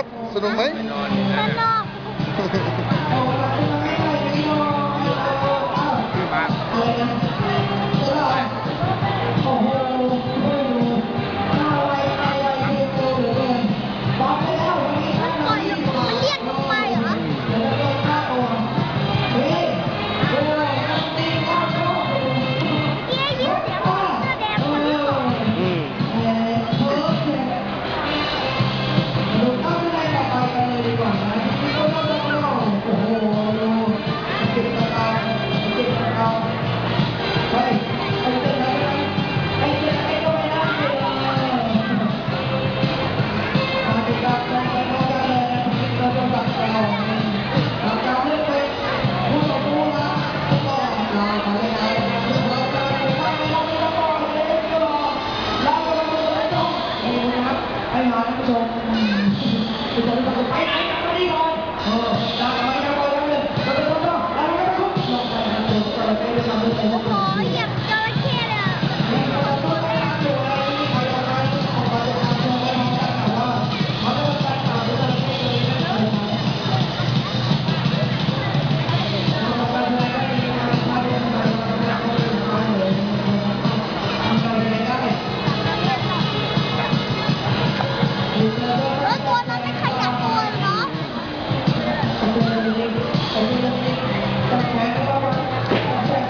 ສະໜຸກໄໝ? ສະໜຸກ. ມັນລຽນລົງໄປເຫລໍ? ເມື່ອກີ້ໄດ້ຍິນສຽງເສືອແດງຄົນນີ້ບໍ່? ອືມ. ໂອ້ໂຫ ຢຽບຈະເຂົ້າແລ້ວ ຕົວແຮກ. ເອີ ຕົວນັ້ນມັນຂະຫຍັບຕົວເນາະ. ຕົວເມື່ອກີ້ ຕົວແຮກ ຕົວແຮກ. ເກັ່ງເລີຍ.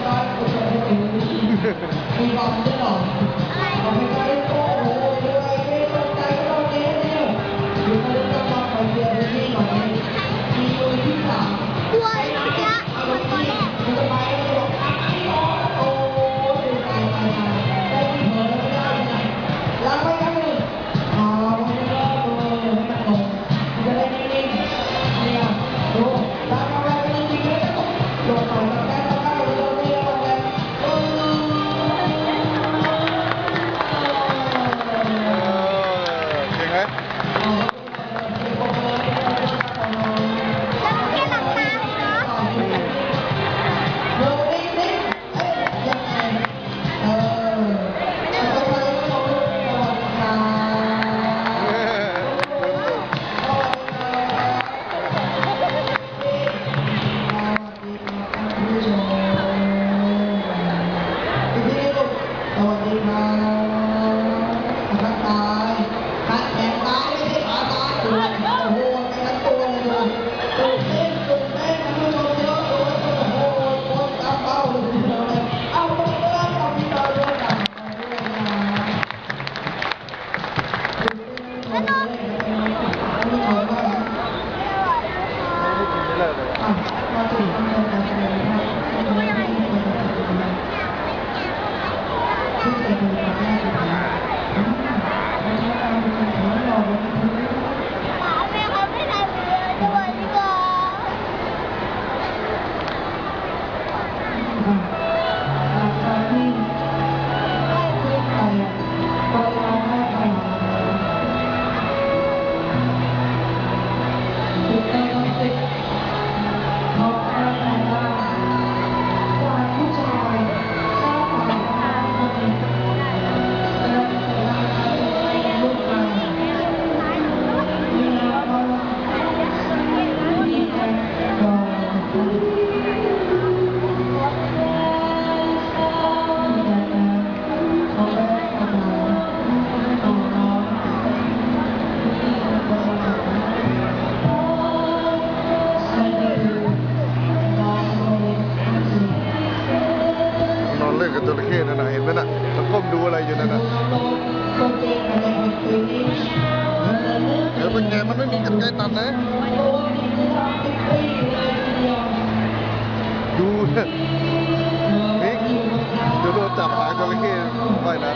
ແລ້ວມັນເປັນຫຼັງຄາເລີຍເນາະ. ສະຫວັດດີຄັບ ທັກທາຍ ຂັດແຂນຊ້າຍ ໄມ່ໃຊ່ຂາຊ້າຍ ໂອ້ໂຫ ໄປທັງຕົວເລີຍ ຕື່ນເຕັ້ນ ຕື່ນເຕັ້ນ ທ່ານຜູ້ຊົມເດີ ໂອ້ໂຫ ຄົນຕຳເປົ້າເລີຍ ເອົາ ເປີດເລີຍ ເອົາ ມີເປີດເລີຍ ກັບມາດ້ວຍນະ. ນອນຫຼິ້ນກັບຈໍລະເຂ້ນັ້ນນະ ເຫັນໄໝນະ? ມັນກົ້ມດູອະໄລຢູ່ນັ້ນນະ. ເອີ ເບິ່ງແດ່ ມັນໄມ່ມີກັນໄກຕັດເດ້. ດູ ນີ້ ດູໂດນຈັບຫາງຈໍລະເຂ້ໄວ້ນະ.